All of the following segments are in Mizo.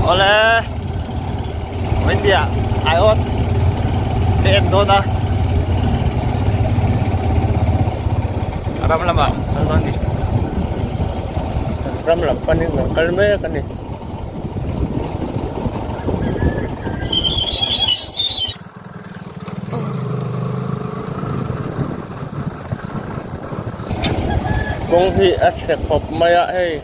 Awle India aiawt ka en dawn a ram lamah kal dawn a ni. Ram lam panin kan kal mek a ni. Kawng hi a chhe khawp mai a hei.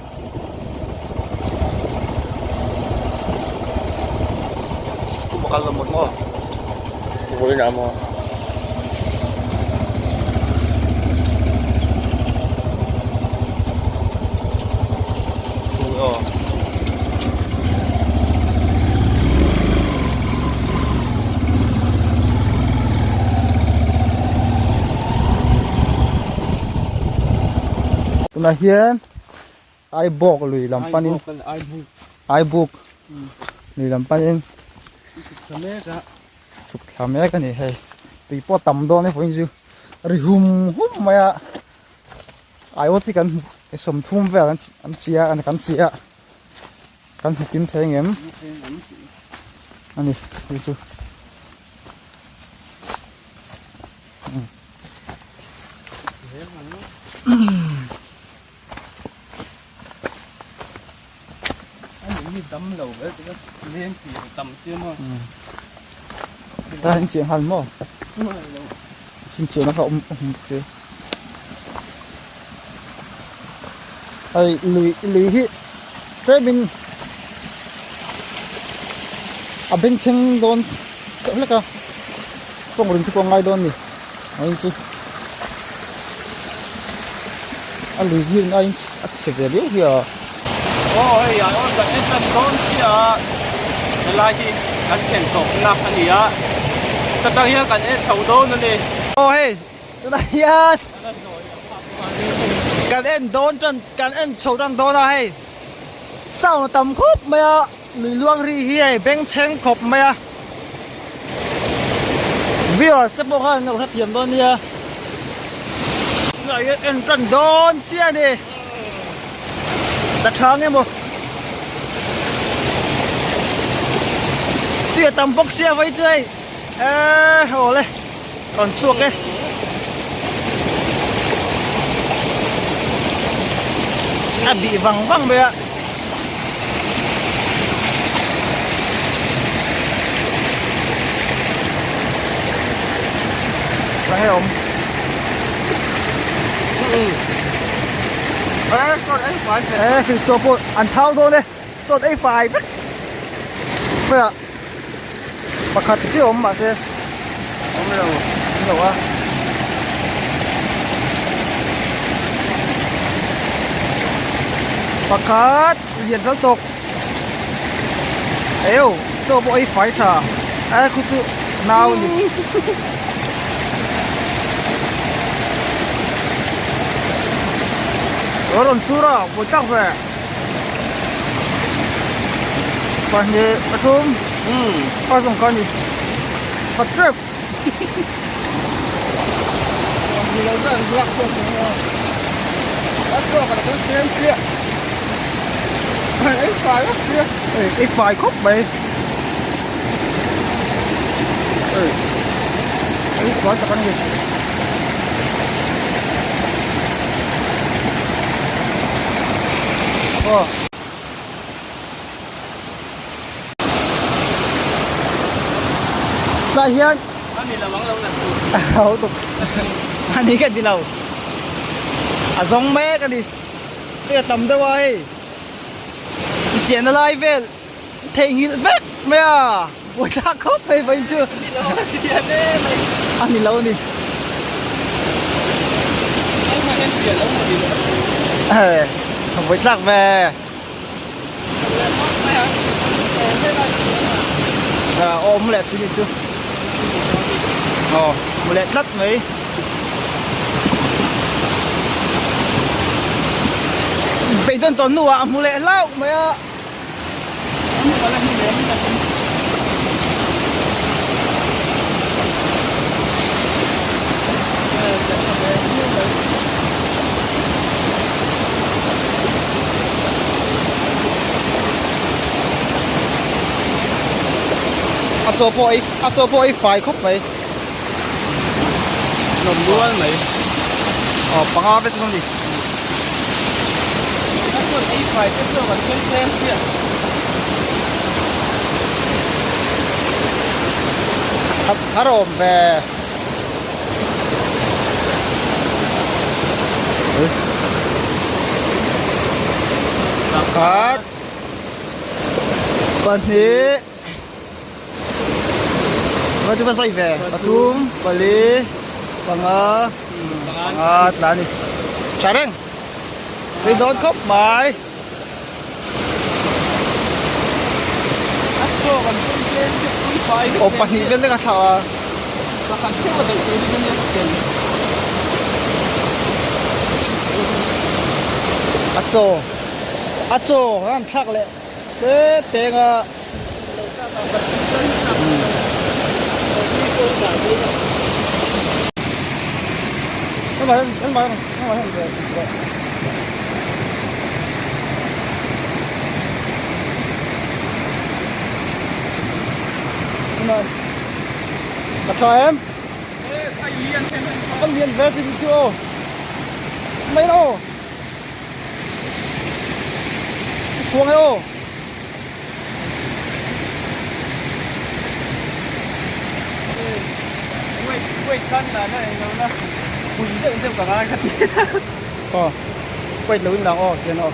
Vawiinah maw? Tunah hian Aibawk lui lam panin Aibuk lui lam panin chhuk thla mek a ni hei tui pawh a tam dawn e vawiin chu ri hum hum mai a Aiawt hi kan 30 vel an chi a kan chi a kan hmu kim thei ang em a ni hei chu. Ta in chiang hal maw? Chin chian a kha awm awm bawk si. Hei lui lui hi tlemin a bengchheng dawn deuh hlek a kawng ring te pawh a ngai dawn a ni a in chu a lui hi a in a chhe ve viau hi a. Aw hei a awn kan en tan dawn chiah a helai hi kan thlen tawpna a ni a ta tang hian kan en chho dawn a ni. Aw hei tunah hian kan en dawn tan kan en chho tan dawn a hei sound a tam khawp mai a lui luang ri hi hei bengchheng khawp mai a viewers te pawh khan an lo hrethiam dawn nia tunah hian en tan dawn chiah a ni la tha nge maw tui a tam bawk sia vawi chu hei eee awle. Rawn chhuak e. A bih vang vang mai a. Ka he awm. Eh, khi chaw pawh an thau dawn e. Chaw ei fai vek. Khawiah pakhat chiah awm mahse awm lo awm lo a. Pakhat lian fel tawk eu chaw pawh ei fai tha a khu chu nau a ni. Rawn sur a vawi tak ve. Pahnih pathum a zawng kha a ni khat tep ei fai khawp mai ei fai tak a ni. Aw. Tah hian a ni ka ti lo a zawng mek a ni hei a tam deuh a hei chiahna lai vel theihnghilh vek mai a buaithlak khawp mai vawiin chu a ni lo a ni. Vawitlak ve. Awm leh si ni chu. Aw hmu leh tlat mai. Beidawn tawn hnuah a hmu leh hlauh mai a. A chaw pawh ei a chaw pawh ei fai khawp mai. Nawm rual mai. Aw panga vek chu a ni. A chuan ei fai te chu kan sawi tlem chiah. Thar awm ve. Pakhat pahnih va chu va sawi ve pathum pali panga panga tla a ni tha reng tui dawn khawp mai. Aw pahnih vel lek a thlak a. A chaw a chaw a han thlak leh te teng a. Ka tha em? A lian ve tin chu aw. Mai aw. Chuang e aw. Wait, wait khan la na eng lo na. Pui deuh deuh ka ngai ka ti. Aw. Wait lo in lang aw tian aw.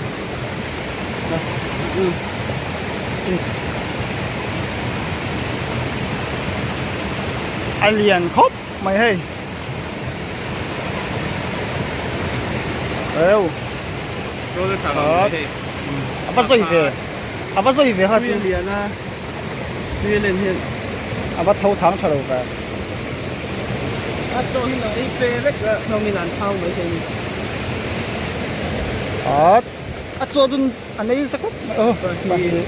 A lian khawp mai hei. Eo. A va sawi ve. A va sawi ve kha chu. Lian a. Tui len hian. A va tho thang tha lo ve. A chaw hi lo ei pe vek a hlawmin an thau mai thei ni. A a chaw chu a nei sa khawp mai aw. Pahnih.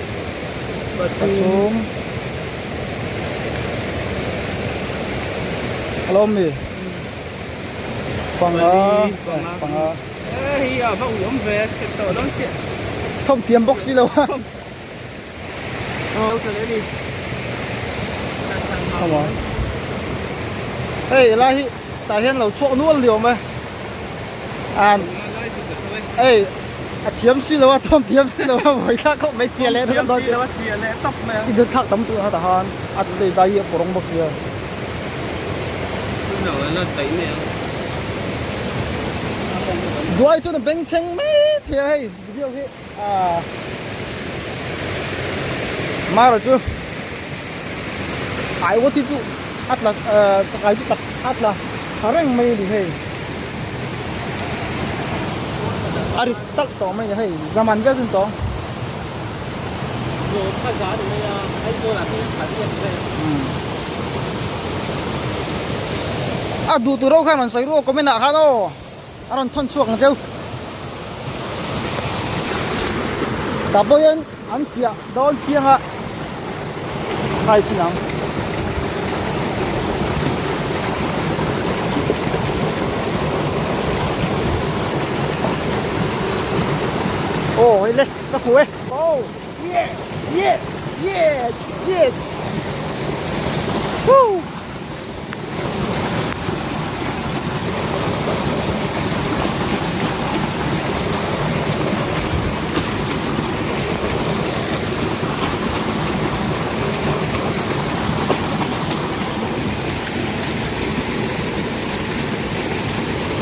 Pathum. A lo awm mi? Panga. Panga. Hei a va ui awm ve a chhe tawh dawn chiah. Thawm thiam bawk si lo a. Hei helai hi tah hian lo chhuak nual ni awm e an hei a thiam si lo a thawm thiam si lo a vawi thlak khawp mai chia leh i dut thlak tam tur a tah khan a dai hi a pawh rawng bawk sia. Duai chuan a bengchheng mai thei a hei video hi. Mara chu ai awt hi chu a tla chakai chu tak a tla tha reng mai a ni hei a rit talh tawh mai a ni hei zaman vel chu ni tawh a duh tur ho khan rawn sawi ruak comment ah khan aw. A rawn thawn chhuak ang cheu. Tah pawh hian an chiah dawn chiang a khai chin ang. Aw hei le ka hmu e. Oh yeah yeah yes yes. Woo.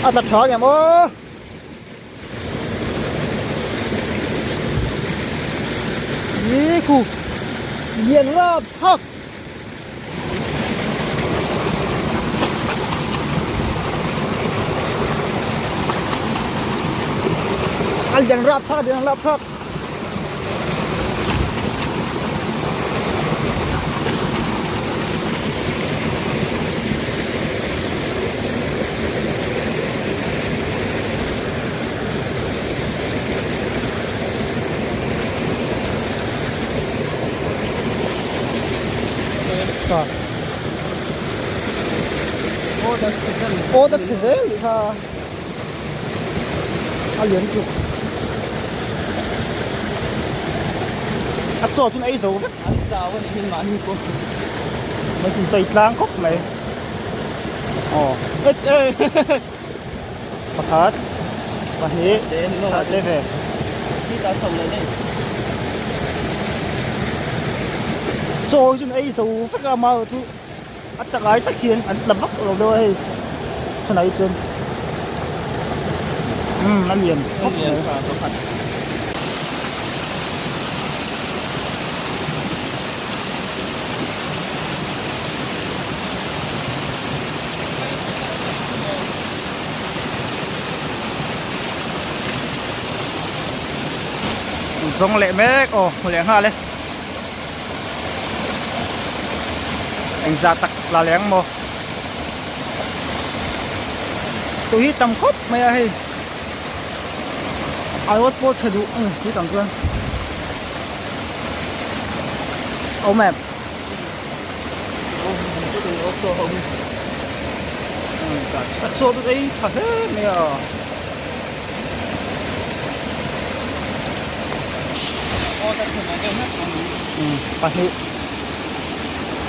A tla tha ngem aw. Ni khu lian rap thak. A lian rap thak lian rap thak. Aw ta chhe zel tih kha a lian tluk a chaw chu ei zo vek. An chau a nih hi mahni pawh. Mai chu zai tlang khawp mai. Aw pakhat pahnih tle ve. Chaw hi chu an ei zo vek a amaherawh chu a chakai tak hian an tla vak lo deuh a hei chhanah hi chuan umm a lian khawp mai. Zawng leh mek aw hmu leh nghal e engzah tak la leh ang maw tui hi tam khawp mai a hei a rawt pawh chhe duh a ni tui tam chuan awm em. A chaw chu ei tha hle mai a. Pahnih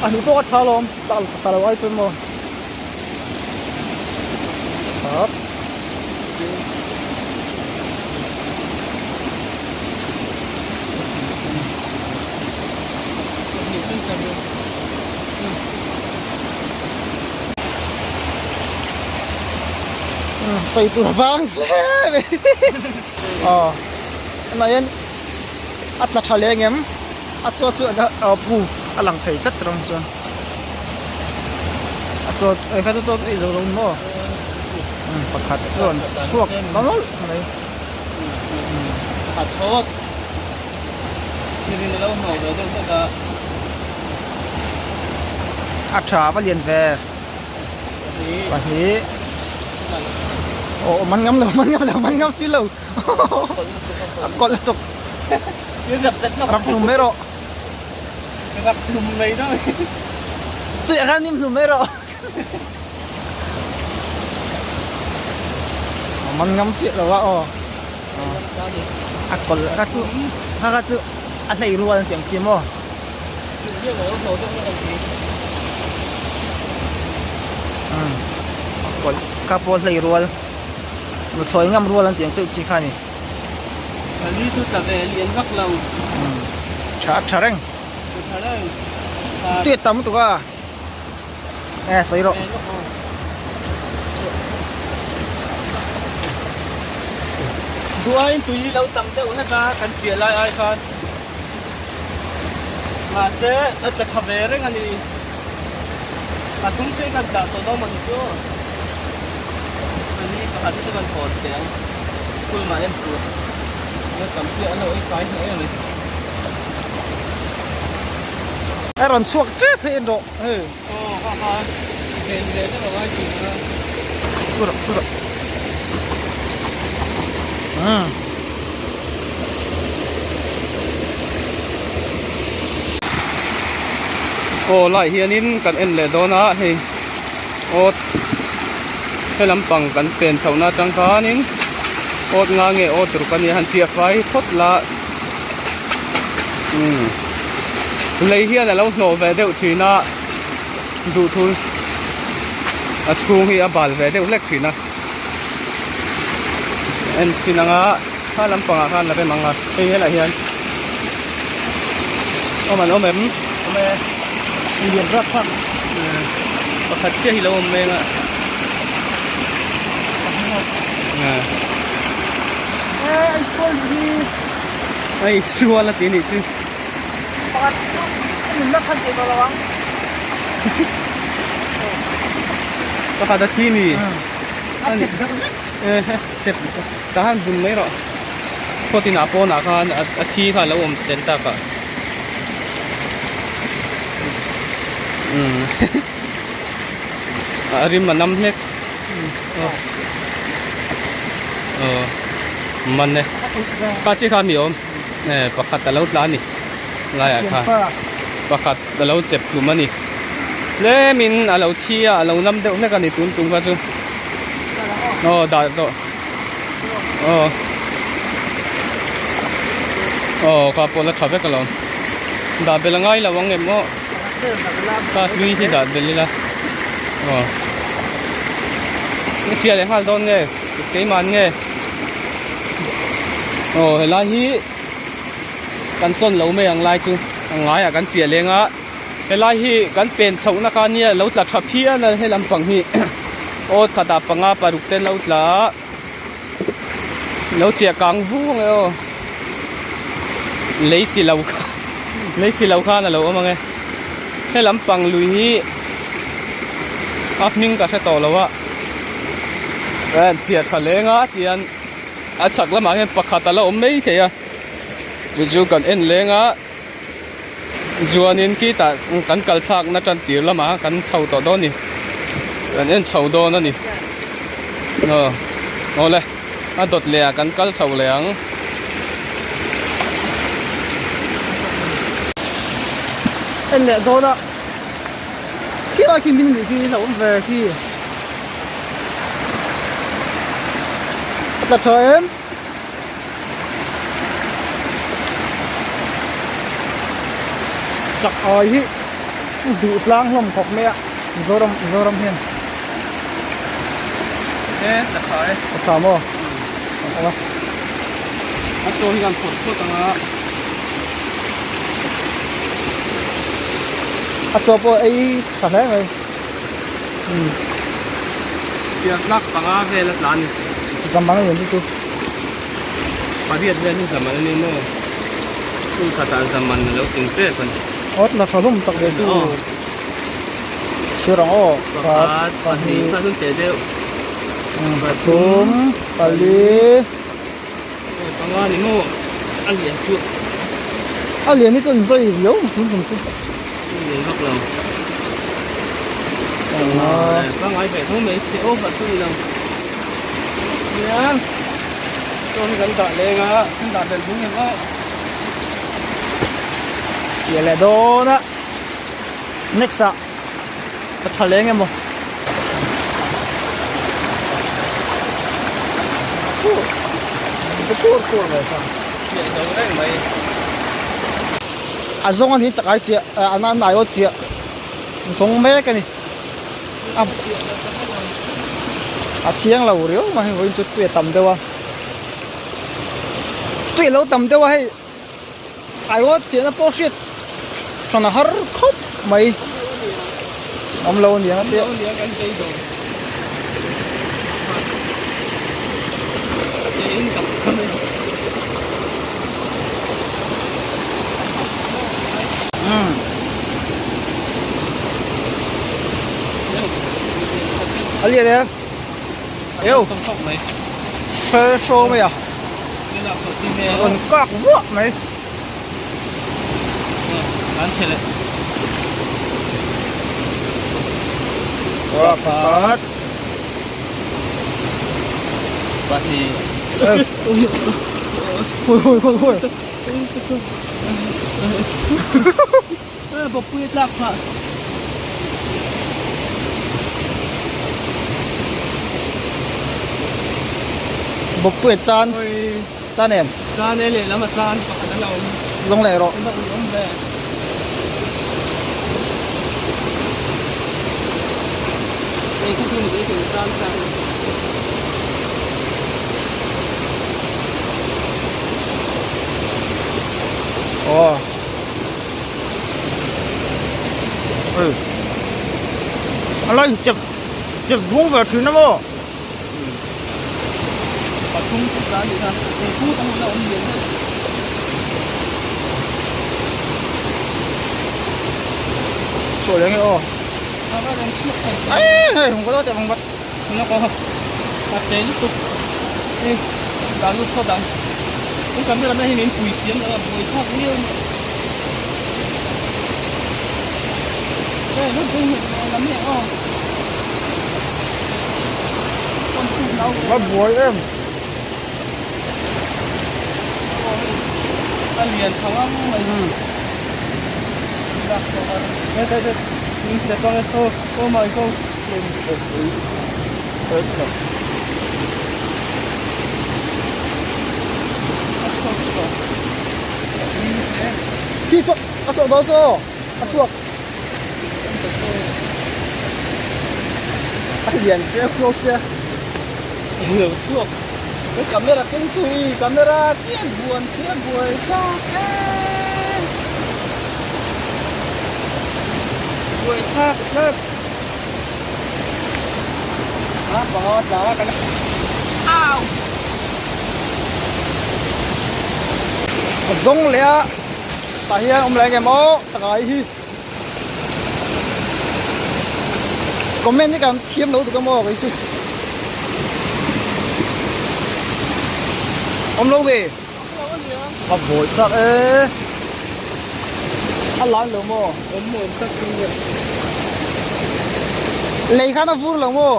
pahnih pawh a tha alawm ta lo ai chuan maw Khat Sawi tur vang hle mai aw tunah hian a tla tha leh engem a chaw chu a pu a lang thei tlat rawng chuan a chaw kha chu chaw chu ei zo lo maw pakhat chuan chhuak ta nawlh mai. A tha va lian ve pahnih aw man ngam lo man ngam lo man ngam si lo a kawlh lutuk rap hlum mai rawh tuiah khan nim hlum mai rawh man ngam chiah lo a aw. A kawlh kha chu kha kha chu a hlei rual an tih ang chi maw? Umm a kawlh kha pawh a hlei rual nuthlawi ngam rual an tih ang chauh chi kha a ni. Pali chu tla ve lian vak lo. Umm tha tha reng. Tha reng. Tui a tam lutuk a. E sawi rawh. Duaiin tui lo tam deuh hlek a kan chiah lai ai khan mahse a tla tha ve reng a ni. A thum chu kan dah tawh dawn mawni chu pali pakhat hi chu kan hawn teh ang school mah en tur a tam chiah a lo ei fai hle em mai. A rawn chhuak tep hi en rawh hei. Aw ha ha ven ve deuh a ngai thin a. Thu rawh thu rawh. Umm. Aw lai hianin kan en leh dawn a hei awt he lampang kan pen chhohna atang khanin awt nga nge awt ruk a nia han chhiah fai phawt la. Umm lei hian a lo hnawh ve deuh thin a duhthul a chhung hi a bal ve deuh hlek thin a en chhin anga kha lampangah khan la rem ang a hei helaiah hian awm an awm em awm e lian rat kha pakhat chiah hi lo awm mek a. Hei sual a ti anih chu. Pakhat chu a nunna chhan thei tawh lo ang. Pakhat a thi mi. A chep deuh vek. Chep tah khan bun mai rawh. Khaw tinah pawnah khan a thi kha a lo awm tel tak a. A rim a nam hlek. Aw man e kha chi kha mi awm e pakhat a lo tla a ni laiah khan pakhat a lo chep hlum a ni tlemin a lo thi a a lo nam deuh hlek a ni tun tum kha chu aw dah tawh aw aw kha pawh la tha vek alawm dah belh a ngai lo ang em aw. Kha hlui hi dah belh ila aw ka chhiah leh nghal dawn nge keimah nge aw helai hi kan sawn lo mai ang lai chu a ngaiah kan chiah leng a helai hi kan pen chhohna kha nia lo tla tha phian a he lampang hi aw khatah panga paruk te an lo tla a. Lo chiah kang vung e aw lei si lo kha lei si lo khan a lo awm ang e he lampang lui hi a hming ka hre tawh lo a an chiah tha leng a tian a chhak lamah hian pakhat a la awm mai thei a chu chu kan en leng a chuanin khitah kan kal thlakna tan tir lamah kan chho tawh dawn a ni kan en chho dawn a ni aw awle a dawt leh ah kan kal chho leh ang. En leh dawn a khilai khi min nih khi hlauh awm ve khi a tla tha em. Chak ai hi duh tlang hlawm khawp mai a Mizoram Mizoram hian e chak ai chak tha maw a awm a a chaw hi kan phawrh phawt ang a a chaw pawh ei tha hle mai umm pian tlak panga vel a tla a ni. Zaman a lian lutuk. Pariat vel hi zaman a ni maw? Hmun khatah zaman a lo tling tep a ni. Aw tla tha hlawm tak ve chu. Chhiar ang aw. Pakhat, pahnih, kha hun teh deuh. Pathum, pali. Panga ni maw? A lian chu. A lian hi chuan zai riau tun tum chu. Lian vak lo. Panga. Pangai ve tho mai se aw kha chu ni lo. Hian chuan kan dah leng a kan dah belh bung em aw Piah leh dawn a next ah ka tha leng emaw Kur kur mai kha Piah zo reng mai A zawng a ni chak ai chiah an an ai aw chiah zawng mek a ni. A a chiang lo riau mai hei vawiin chu tui a tam deuh a tui a lo tam deuh a hei aiawt chiahna pawh hriat hran a har khawp mai awm lo a niang a tia. A lian em? Eo. Hre hraw mai a. Rawn kak vuah mai. Pakhat. Pahnih. Hui hui hui hui. Bawkpui a tlak phah. Bawkpui a chan chan em? Chan e lehlam a chan pakhat a la awm. Zawng leh rawh. Eng awm ve. Ei kha chu ni ei thei chan chan. Aw. Ừ. A la in chep chep vung ve thin a maw? Pathum chu tla a nih kha. Ei phut ang la awm lian deuh. Chhuah leh nge aw. A va rawn chhuak thei. Ai hei hung ka lo teh vang vat. Nak aw a che lutuk hei dah lut phawt ang kan camera man hi min pui thiam lo a buai thlak viau mai hei lut ding nghet leh lam leh aw va buai em a lian tha ngang mai oh my god Khi chhuak a chhuak dawn saw a chhuak. A lian fe flo sia. Lo chhuak. He camera keng tu hi camera chiah buan chiah buai thlak e. Buai thlak thlak. A panga tla a kan. Au. A zawng leh a tah hian awm leh ang em aw chakai hi. Comment hi kan thiam lo tuk a maw kei chu. Awm lo ve. A bawi tak e. A lan lo maw? Awm awm tak chu nia. Lei khan a vur lo maw?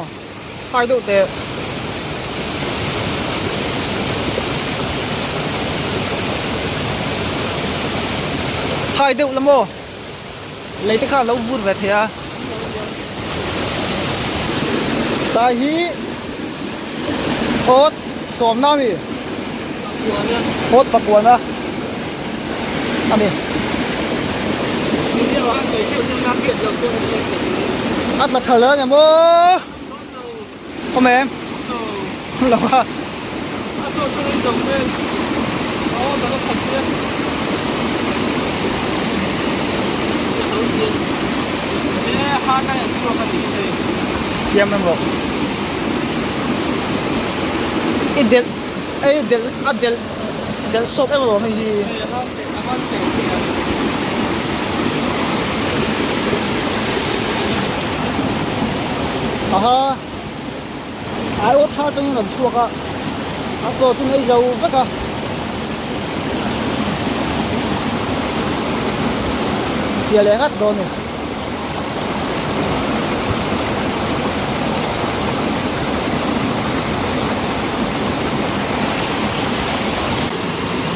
Hai deuh teh. Hai deuh la maw? Lei te kha a lo vur ve thei a. Tlai hi awt sawmna a mi? Awt pakuana a ni. A tla tha leh ang em aw? Awm em? Awm lo a. Siam em rawh. I delh ei delh a delh delh sawk em rawh hei hi. Aha ai aw thar atangin rawn chhuak a a chaw chu nei zo vek a. Chiah leh ngat dawn a ni.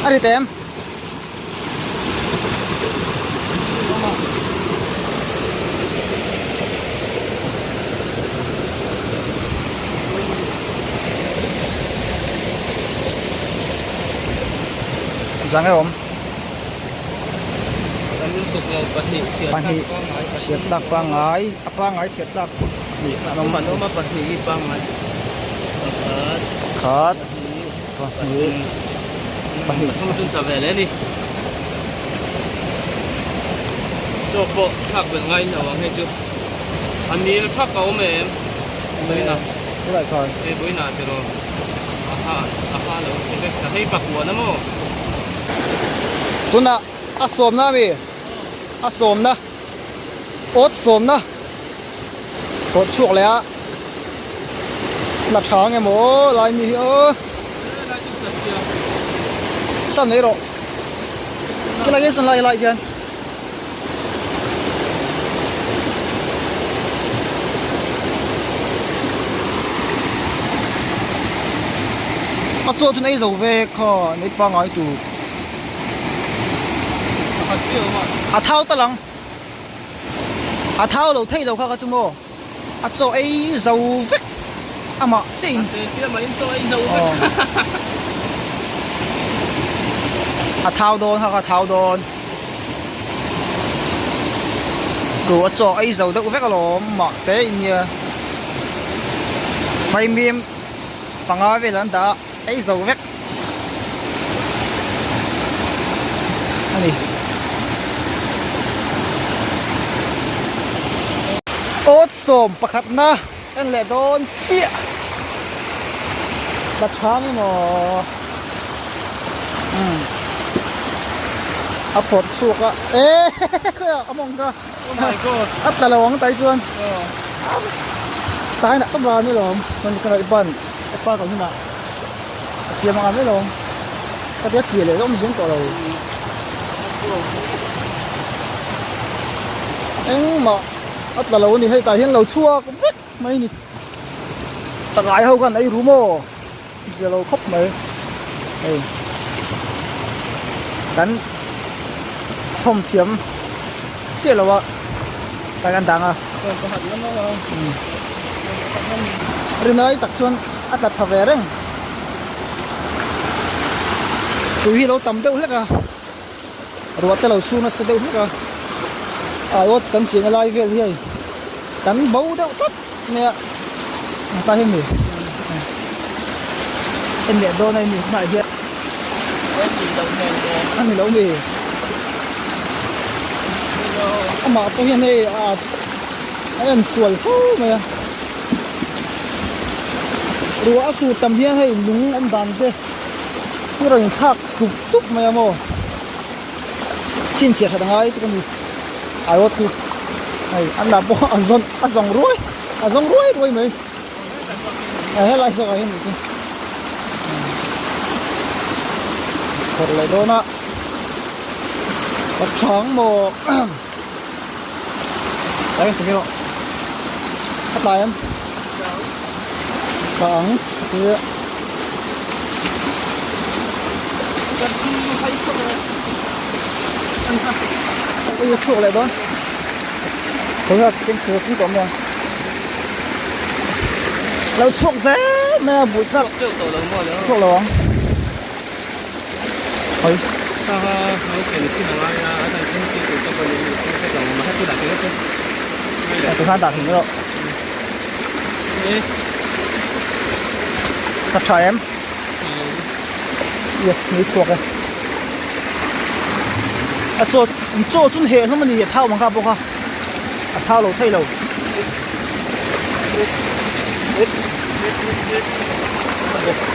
A ri tem. Zang e awm. Pahnih chhiat tlak pangngai a pangngai chhiat tlak hnih an awm a pahnih hi pangngai pakhat pakhat pahnih pahnih pathum chu tla ve leh a ni chaw pawh thlak belh ngai lo ang hei chu a nil thak a awm em vawiinah helai khan hei vawiinah tiraw a ha a ha lo che vek ta hei pakuan a maw tunah a sawmna ami a sawmna awt sawmna tawt chhuak leh a la tha ang em aw lai mi hi aw san mai rawh khilai hian san lai helai hian a chaw chu nei zo ve kha nei pangai tur a thau tal ang. A thau lo thei lo kha kha chu maw a chaw ei zo vek amah che in a thau dawn kha kha thau dawn ku a chaw ei zo deuh vek alawm mah te in nia vaimim panga vel an dah a. Ei zo vek a ni. Awt sawm pakhatna en leh dawn chiah la chhang emaw umm a phawrh chhuak a eh khawiah a mawng kha a tla lo ang tai chuan tainah ka ban alawm chuan ka ngaih ban. Ka pa kan hunah a siam ang mai lo ka tia chiah leh zawng zawng tawh lo engmah a tla lo a ni hei tah hian lo chhuak vek mai a ni chakai ho khan ei ru maw zia lo khawp mai hei kan thawm thiam chiah lo a kai kan dang a. Rinai tak chuan a tla tha ve reng. Tui hi lo tam deuh hlek a, ruah te lo chhung nasa deuh hlek a. Aiawt kan chenna lai vel hi hei kan bo deuh tlat mai a tlai hi mi en leh dawn a ni tunah hian a ni lo mi amah pawh hian hei a a en sual fo mai a ruah a sur tam hian hei lung awm dan te hi rawn inthlak tup tup mai a maw. Chhinchhiah that angai tuk a ni aiawt hi hei an lah pawh a zawn a zawng ruai a zawng ruai ruai mai a helai zawk ah hian nih chu phawrh leh dawn a pathang maw tlai kan rawh a tlai em tla ang tia. Ui a chhuak leh dawn Khawi a keng chhuak chu ka awm ang Lo chhuak zel mai a bui tlak Chhuak lo ang Khawi Tikhan dah thing rawh Ka tha em? Yes, ni chhuak e. A chaw chaw chu heh hlawm a ni, a thau ang kha bawk a. A thau lo thei lo.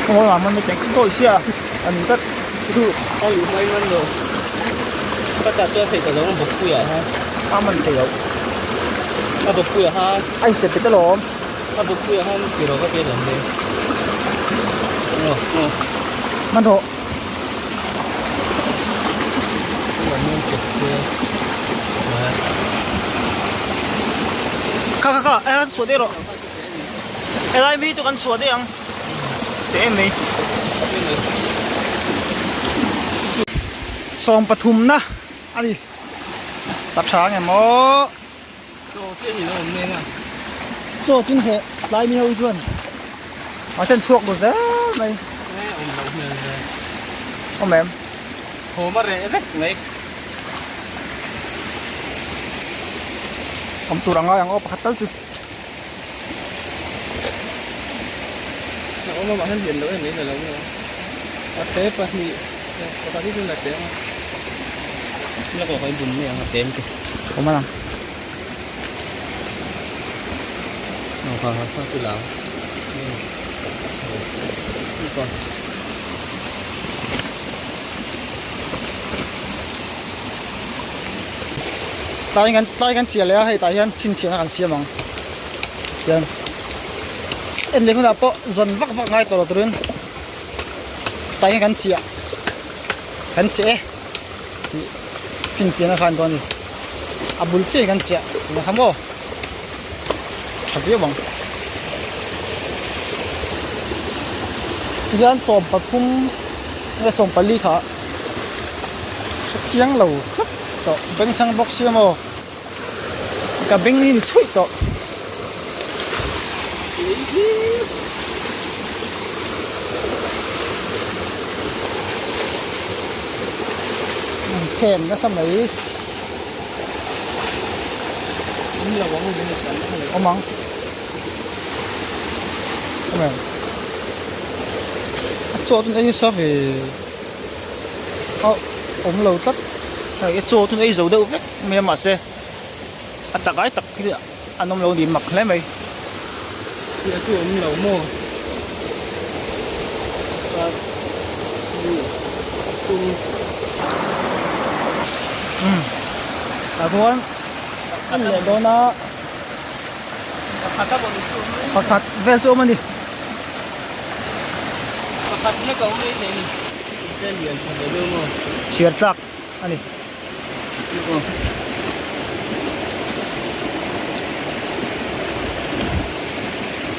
Khaw lam an teng dawi sia a ni tlat. A luh mai man lo. Ka tah chuan thei ta lo ang bawkpuiah khan. A man thei lo. A bawkpuiah khan. A inchep bet alawm. A bawkpuiah khan tiraw ka tia lian hle. Aw aw. Man rawh. Kha kha kha eh kan chhuah daih rawh. Helai mi chu kan chhuah daih ang. Teh em mai. 13 na a ni. Ta tha ang em aw. Chaw chu a ni lo awm nen a. Chaw chu he tlai mi ho hi chuan a then chhuak lu zel mai. E awm lo hmel ve. Awm em? Thawm a reh vek mai. Awm tur a ngai ang aw pakhat tal chu. A awm amah hian lian lo em mai la lo maw. A te pahnih pakhat hi chu la te ang a. La kawh kha i bun mai ang a tem te. Awm a lang. Aw kha kha kha chu la ang. Tlai kan tlai kan chiah leh a hei tah hian chhinchhiahna kan siam ang tiang en leh hunah pawh zawn vak vak ngai tawh lo turin tah hian kan chiah kan chiah e tih finfiahna kha an dawn a ni a bul chiah in kan chiah tih kha maw tha viau ang tihian 13 nge 14 kha chiang lo tlat tawh bengchheng bawk sia maw ka beng hi ni chhuih tawh. Phen nasa mai awm ang awm em a chaw chu ei sa ve a awm lo tlat hei a chaw chu ei zo deuh vek mai a mahse a chak ai tak hi an awm lo a ni mak hle mai. Tih a chu awm lo maw? Umm tah chuan an leh dawn a pakhat vel chu awm a ni. Chhiar tlak a ni.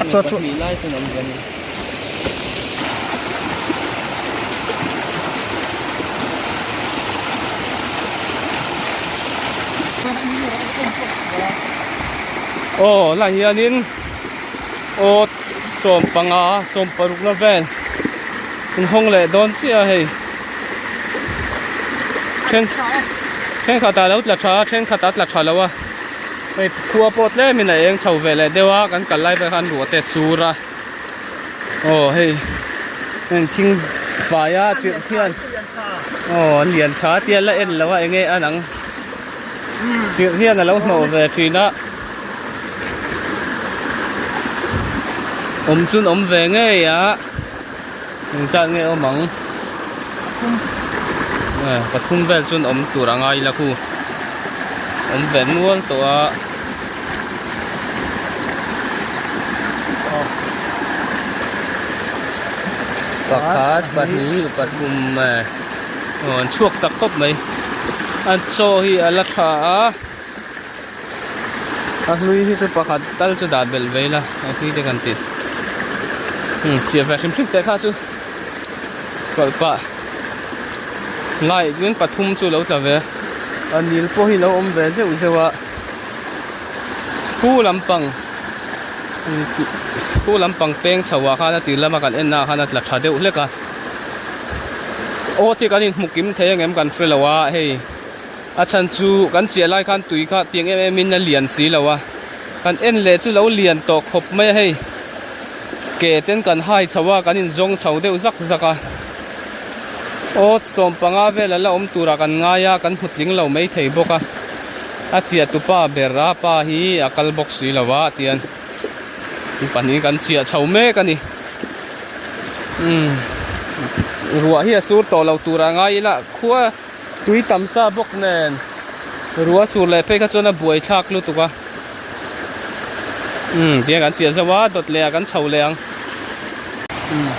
A chaw chu Aw lai hianin aw 15 16 na vel in hawng leh dawn chiah a hei. Then. Thenkhat ah lo tla tha a, thenkhat ah tla tha lo a. Hei khua pawh tlemin a eng chho ve leh deuh a, kan kal lai vel khan ruah te a sur a. Aw hei heng thing fai a chirh hian aw an lian tha tia la en lo a enge an ang chirh hian a lo hnawh ve thin a. Awm chun awm ve ngei a. Engzat nge awm ang? Pathum vel chuan awm tur a ngai ila khu. Awm ve nual tawh a. Pakhat, pahnih, pathum eh aw an chhuak chak khawp mai. A chaw hi a la tha a. A hlui hi chu pakhat tal chu dah belh ve ila a hlui te kan tih umm chhiah ve hrim hrim teh kha chu chawlh pah lai chuan pathum chu lo tla ve a nil pawh hi lo awm ve zeuh zeuh a khu lampang khu lampang peng chho ah khan a tir lama kan en na ah khan a tla tha deuh hlek a aw te kan inhmu kim thei angem kan hre lo a hei. A chhan chu kan chiah lai khan tui kha tiang em em in a lian si lo a, kan en leh chu lo lian tawh khawp mai a hei. Ke ten kan hai chho a, kan inzawng chho deuh zak zak a. Awt 15 vel a la awm turah kan ngai a, kan hmu tling lo mai thei bawk a. A chiah tupa ber a pa hi a kal bawk si lo a tian pahnih kan chiah chho mek a ni. Umm ruah hi a sur tawh lo turah ngai ila khua. Tui tam sa bawk nen ruah sur leh phei kha chuan a buai thlak lutuk a. Umm tiang kan chiah zauh a dawt leh ah kan chho leh ang. Umm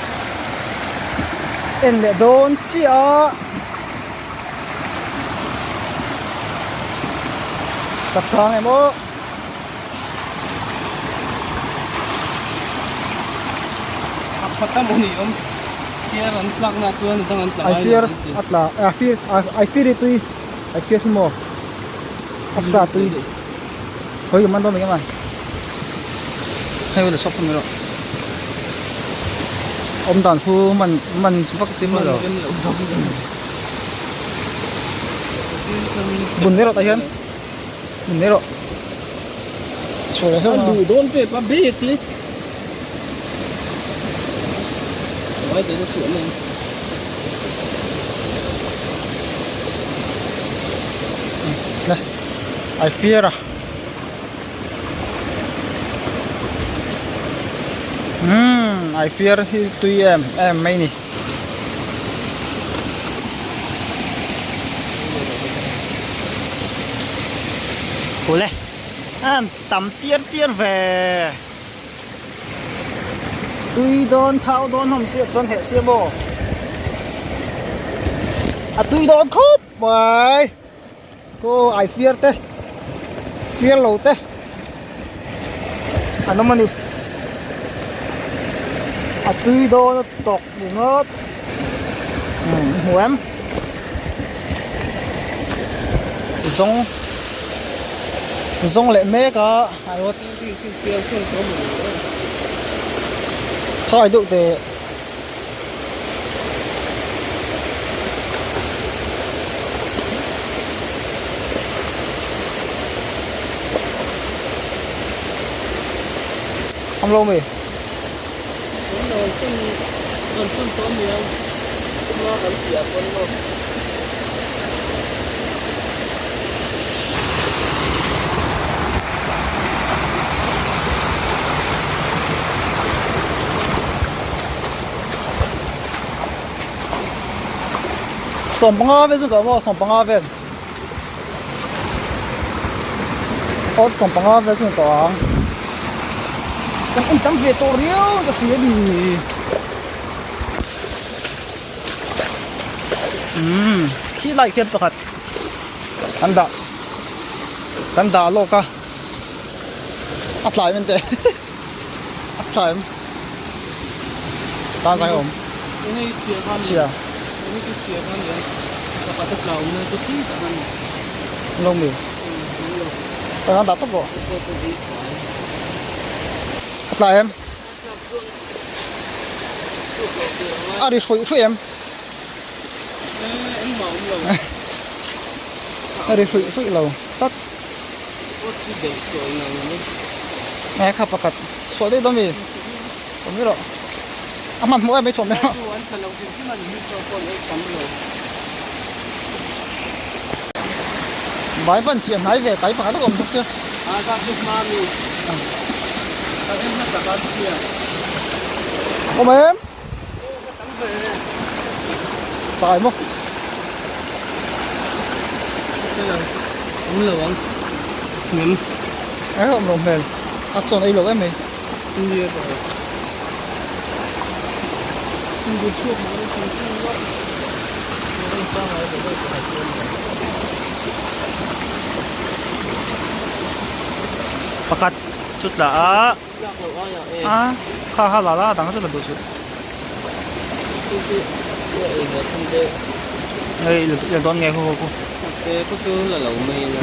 en leh dawn chiah a. Ka chhang em aw. A khat a maw ni awm fiar an tlak na chuan a dang an tla ngai lo an ti. A tla a fir a fir hi tui a fir hi maw a sa tui hawi man dawn mai ang a hei la chhawk mai rawh awm dan khu man man vak chi lo bun mai rawh tah hian. Min mai rawh. Chhuah leh hlauh na. Duh dawn pek a bek le. Vai te chhuah mai. Le. Ai fear a. Hmm, ai fear hi tui em em mai ni. Ule an tam tiar tiar ve tui dawn thau dawn hlawm sia chuan herh sia maw a tui dawn khawp mai aw ai fiar te fiar lo te an awm a ni a tui dawn a tawk ringawt umm hmu em zawng zawng leh mek a phai deuh teh. Không lâu mì. 15 vel chu tawh maw 15 vel aw 15 vel chu tawh ang kan en tam ve tawh riau ka hria ni umm khi lai khian pakhat kan dah kan dah lawk a a tlai em teh. A tlai em? Tan zai awm. Chhia. Lo mi. Tanga dah tawp rawh. A tlai em? A ri hruih hruih em? A ri hruih hruih lo tlat. Nge kha pakhat chhuah daih dawn mi? Chhuah mai rawh. A hmanhmawh em mai chhuah mai rawh. Bai van chiah hnai ve kai pakhat lawk awm bawk sia. Awm em? Chai maw? Awm lo ang. Ngem. Ai awm lo hmel. A chawn ei lo em mai. Nia ta. Pakhat chu tla a. A kha kha la la a dang chu la duh suh. Hei la dawn nge khu khu. Khu chu la lo mai ila.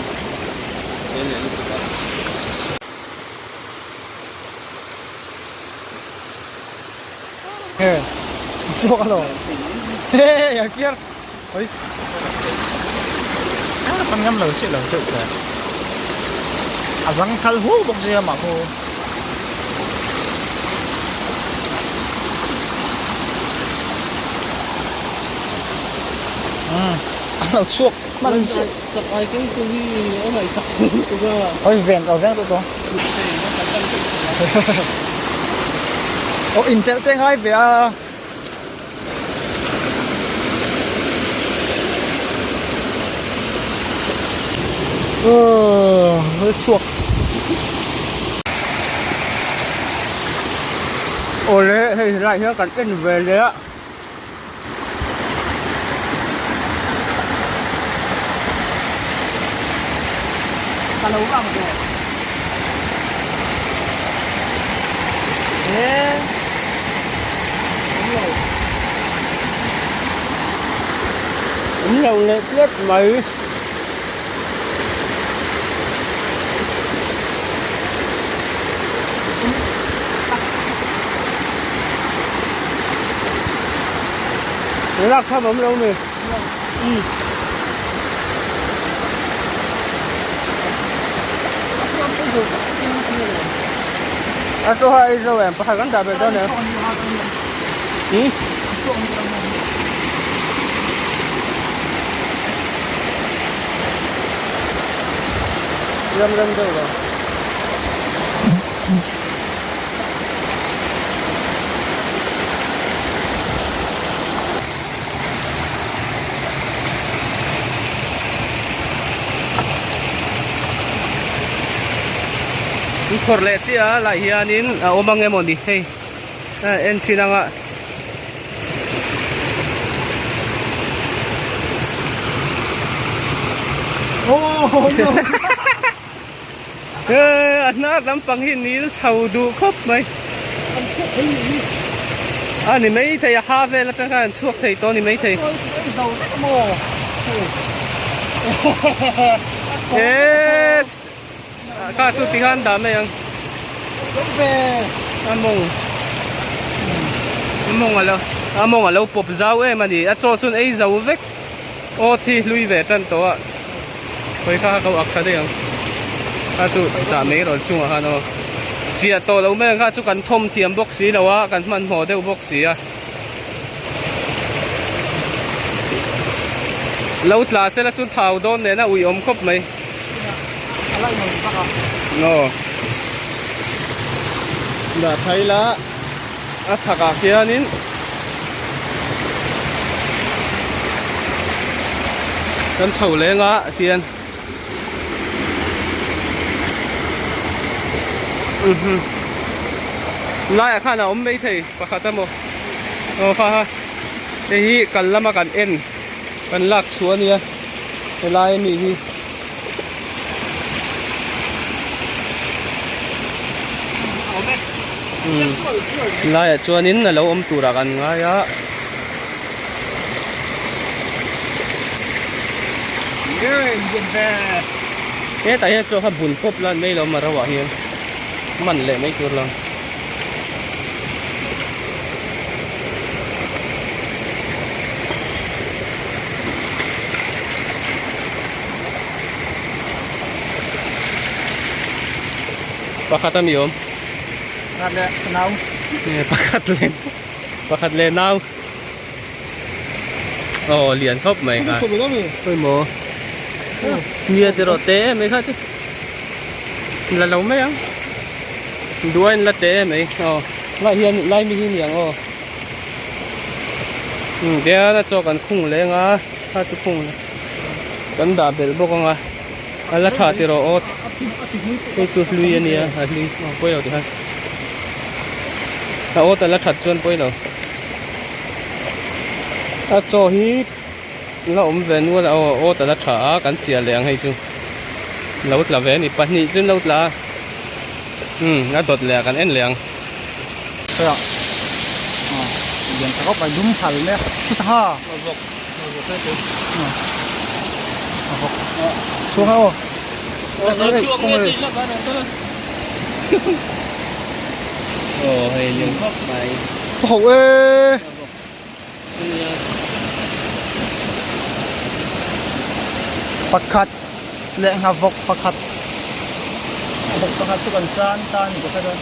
Nge chhuak alo he ai fiar oi a pan ngam lo chiah lo deuh ta a zang thal hu bawk zia mah khu um a lo chhuak hman chiah oi ven lo veng tawh tawh. Aw inchelh te ngai ve a. Aw chhuak. Awle hei lai hian kan en ve leh a. Ka lo vang ve. He. Awm lo. Awm lo leh tlat mai. Lak tham awm lo mi. A chaw ha ei zo em pakhat kan dah belh dawn em. Ram ram deuh lo. In khawrh leh chiah a lai hianin a awm ang emaw ni hei en chhin anga. A hnar lampang hi nil chho duh khawp mai. A ni maithei a ha vel atang khan an chhuak thei tawh a ni maithei. Eee kha chu tikhan dah mai ang. A mawng a mawng alo a mawng alo pawp zau em a ni a chaw chuan ei zo vek aw thi hlui ve tan tawh a. Khawi kha kha ko ak tha daih ang. Kha chu dah mai rawn chungah khan aw. Chiah tawh lo mai ang kha chu kan thawm thiam bawk si lo a, kan hmanhmawh deuh bawk si a. Lo tla sela chu thau dawn nena ui awm khawp mai. Aw. Dah tha ila a chhakah khianin. Kan chho leng a tian laiah khan a awm mai thei pakhat emaw aw kha kha hei hi kal lama kan en kan lak chhuah a nia helai ami hi. Laiah chuanin a lo awm turah kan ngai a. Hetah hian chaw kha bun pawp lan mai lo a ro ah hian man leh mai tur lo. Pakhat a mi awm. Pakhat leh nau. Pakhat leh pakhat leh nau. Aw lian khawp mai kha. Pawimawh. Nia ti rawh te em mai kha chu. La lo mai ang. Duain la te em mai. Aw lai hian lai mi hi ni ang aw. Um tian a chaw kan khung leng a kha chu khung kan dah belh bawk ang a. A la tha ti rawh aw. Hei chu hlui a nia a hlui aw pawi lo tikhan. A awt a la that chuan pawi lo. A chaw hi la awm ve nual a aw awt a la tha a kan chiah leh ang hei chu. Lo tla ve a ni pahnih chu an lo tla a. Umm a dawt leh a kan en leh ang. Hei ah lian tha khawp mai dum phal mai a chu sangha. Chhuang aw. Aw hei lian khawp mai. Ho e. Pakhat leh nghavawk pakhat. Vawk pakhat chu kan chan ta a ni ka hre dawn.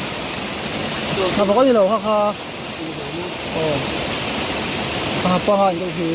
Nghavawk a ni lo kha kha. Aw sangha panga in deuh hi.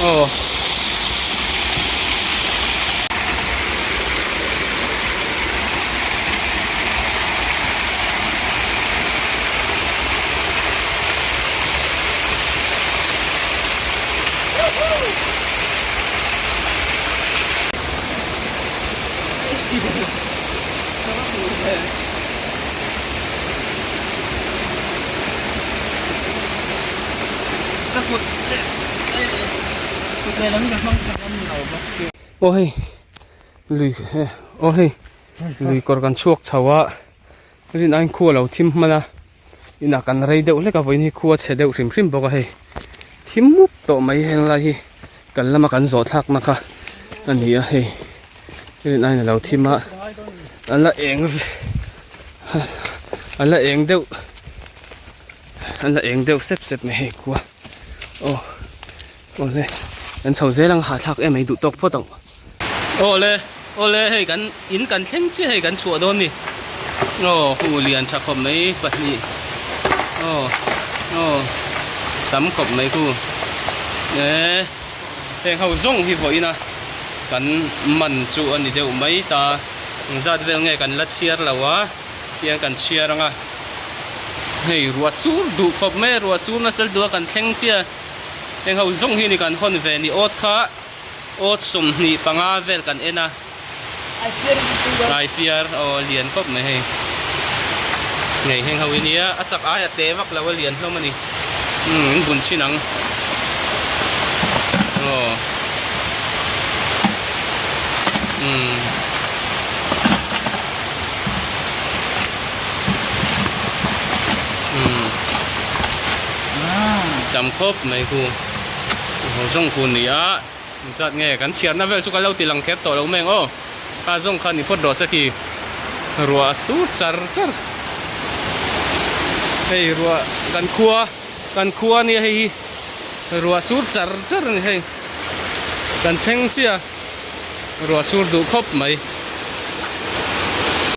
Aw. Ka kut kut lehlam hi ka hmang tha ngam lo bawk si. Aw hei lui aw hei lui kawr kan chhuak chho a rin aiin khua lo thim hman a inah kan rei deuh hlek a vawiin hi khua chhe deuh hrim hrim bawk a hei thim mup tawh mai heng lai hi kan lama kan zawh thlak na kha a ni a hei rin aiin a lo thim a a la eng a la eng deuh a la eng deuh sep sep mai hei khua aw. Awle kan chho zel ang hahthlak em mai duh tawk phawt ang. Awle awle hei kan in kan thleng chiah hei kan chhuah dawn ni. Aw hu lian tha khawp mai pahnih aw aw tam khawp mai khu e heng ho zawng hi vawiin a kan man chu a ni deuh mai ta engzat vel nge kan la chhiar lo a tiang kan chhiar ang a hei ruah sur duh khawp mai a ruah sur nasa duh a kan thleng chiah. Heng ho zawng hi ni kan hawn ve ni awt kha awt 25 vel kan en a Ai fiar aw lian khawp mai hei ngei heng ho hi nia a chak aia te vak lo a lian hlawm a ni umm in bun chhin ang aw umm. Tam khawp mai khu ho zawng khu ni a zat nge kan chhiarna vel chu ka lo ti lang kher tawh lo mai ang aw kha zawng kha ni phawt rawh se khi ruah a sur char char hei ruah kan khua kan khua ania hei hi ruah sur char char a ni hei kan thleng chiah ruah sur duh khawp mai.